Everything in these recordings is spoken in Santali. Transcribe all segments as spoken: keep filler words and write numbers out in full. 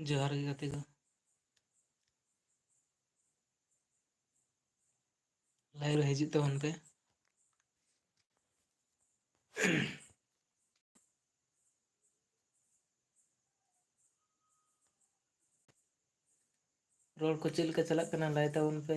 ᱡᱚᱦᱟᱨ ᱜᱮ ᱜᱟᱛᱮ ᱠᱚ᱾ ᱞᱟᱭᱤᱵᱷ ᱨᱮ ᱦᱤᱡᱩᱜ ᱛᱟᱵᱚᱱ ᱯᱮ᱾ ᱨᱚᱲ ᱠᱚ ᱪᱮᱫ ᱞᱮᱠᱟ ᱪᱟᱞᱟᱜ ᱠᱟᱱᱟ, ᱞᱟᱹᱭ ᱛᱟᱵᱚᱱ ᱯᱮ᱾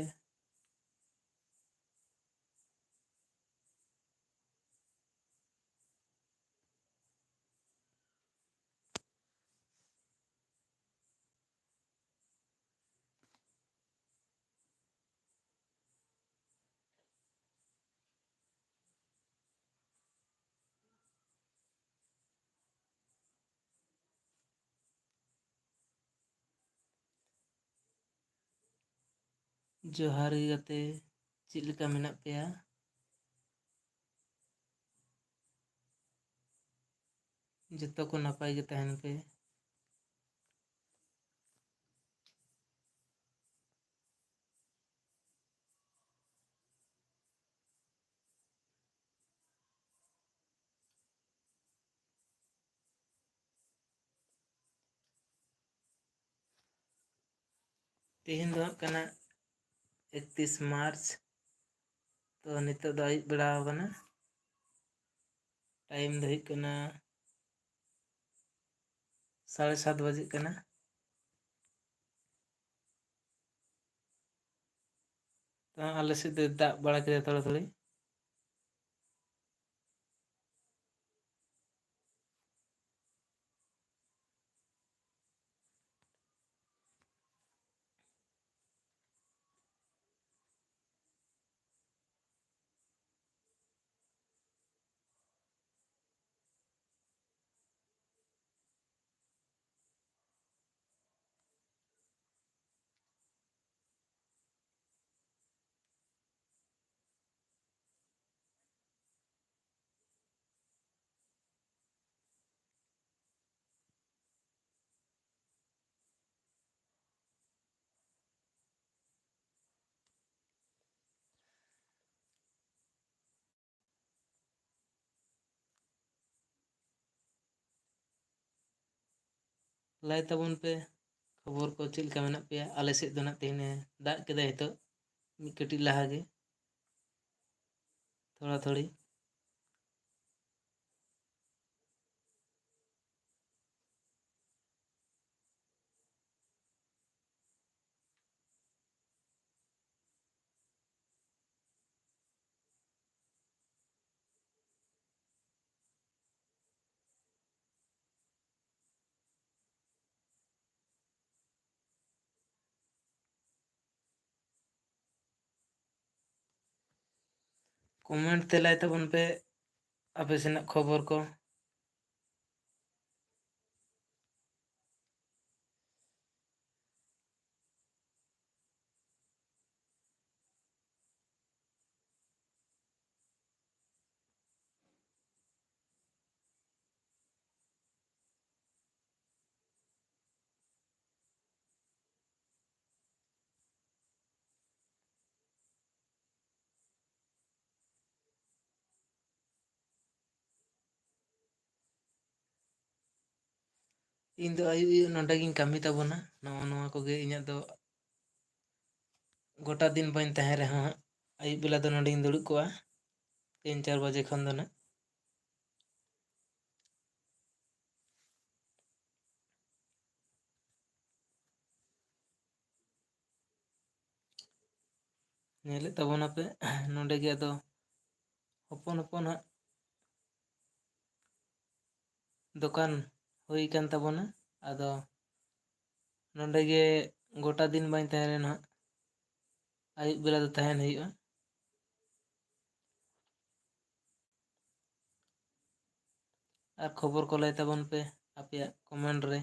ᱡᱚᱦᱟᱨ ᱜᱮ ᱜᱟᱛᱮ, ᱪᱮᱫ ᱞᱮᱠᱟ ᱢᱮᱱᱟᱜ ᱯᱮᱭᱟ? ᱡᱚᱛᱚ ᱠᱚ ᱱᱟᱯᱟᱭ ᱜᱮ ᱛᱟᱦᱮᱱ ᱯᱮ᱾ ᱛᱮᱦᱮᱧ ᱫᱚ ᱦᱟᱸᱜ ᱠᱟᱱᱟ ᱮᱠᱛᱤᱥ ᱢᱟᱨᱪ᱾ ᱛᱚ, ᱱᱤᱛᱚᱜ ᱫᱚ ᱟᱹᱭᱩᱵ ᱵᱮᱲᱟ ᱟᱠᱟᱱᱟ᱾ ᱴᱟᱭᱤᱢ ᱫᱚ ᱦᱩᱭᱩᱜ ᱠᱟᱱᱟ ᱥᱟᱲᱮ ᱥᱟᱛ ᱵᱟᱡᱮᱜ ᱠᱟᱱᱟ᱾ ᱛᱚ, ᱟᱞᱮ ᱥᱮᱫ ᱫᱚ ᱫᱟᱜ ᱵᱟᱲᱟ ᱠᱮᱫᱟ ᱛᱷᱚᱲᱟ ᱛᱷᱚᱲᱤ᱾ ᱞᱟᱹᱭ ᱛᱟᱵᱚᱱ ᱯᱮ, ᱠᱷᱚᱵᱚᱨ ᱠᱚ ᱪᱮᱫ ᱞᱮᱠᱟ ᱢᱮᱱᱟᱜ ᱯᱮᱭᱟ? ᱟᱞᱮ ᱥᱮᱫ ᱫᱚ ᱱᱟᱜ ᱛᱮᱦᱮᱧ ᱮ ᱫᱟᱜ ᱠᱮᱫᱟᱭ ᱱᱤᱛᱚᱜ, ᱢᱤᱫ ᱠᱟᱹᱴᱤᱡ ᱞᱟᱦᱟ ᱜᱮ, ᱛᱷᱚᱲᱟ ᱛᱷᱚᱲᱤ᱾ Comment ᱛᱮ ᱞᱟᱹᱭ ᱛᱟᱵᱚᱱ ᱯᱮ ᱟᱯᱮ ᱥᱮᱱᱟᱜ ᱠᱷᱚᱵᱚᱨ ᱠᱚ᱾ ᱤᱧ ᱫᱚ ᱟᱹᱭᱩᱵ ᱟᱹᱭᱩᱵ ᱱᱚᱰᱮ ᱜᱤᱧ ᱠᱟᱹᱢᱤ ᱛᱟᱵᱚᱱᱟ᱾ ᱱᱚᱜᱼᱚ ᱱᱚᱣᱟ ᱠᱚᱜᱮ ᱤᱧᱟᱹᱜ ᱫᱚ᱾ ᱜᱚᱴᱟ ᱫᱤᱱ ᱵᱟᱹᱧ ᱛᱟᱦᱮᱸ ᱨᱮᱦᱚᱸ ᱦᱟᱸᱜ, ᱟᱹᱭᱩᱵ ᱵᱮᱞᱟ ᱫᱚ ᱱᱚᱰᱮᱧ ᱫᱩᱲᱩᱵ ᱠᱚᱜᱼᱟ, ᱛᱤᱱ ᱪᱟᱨ ᱵᱟᱡᱮ ᱠᱷᱚᱱ ᱫᱚ ᱱᱟᱜ᱾ ᱧᱮᱞᱮᱫ ᱛᱟᱵᱚᱱᱟᱯᱮ ᱱᱚᱰᱮ ᱜᱮ ᱟᱫᱚ ᱦᱚᱯᱚᱱ ᱦᱚᱯᱚᱱ ᱦᱟᱸᱜ ᱫᱚᱠᱟᱱ ᱦᱩᱭ ᱠᱟᱱ ᱛᱟᱵᱚᱱᱟ᱾ ᱟᱫᱚ ᱱᱚᱰᱮ ᱜᱮ ᱜᱚᱴᱟ ᱫᱤᱱ ᱵᱟᱹᱧ ᱛᱟᱦᱮᱸ ᱞᱮᱱᱟ ᱦᱟᱸᱜ, ᱟᱹᱭᱩᱵ ᱵᱮᱞᱟ ᱫᱚ ᱛᱟᱦᱮᱱ ᱦᱩᱭᱩᱜᱼᱟ᱾ ᱟᱨ ᱠᱷᱚᱵᱚᱨ ᱠᱚ ᱞᱟᱹᱭ ᱛᱟᱵᱚᱱ ᱯᱮ ᱟᱯᱮᱭᱟᱜ comment ᱨᱮ᱾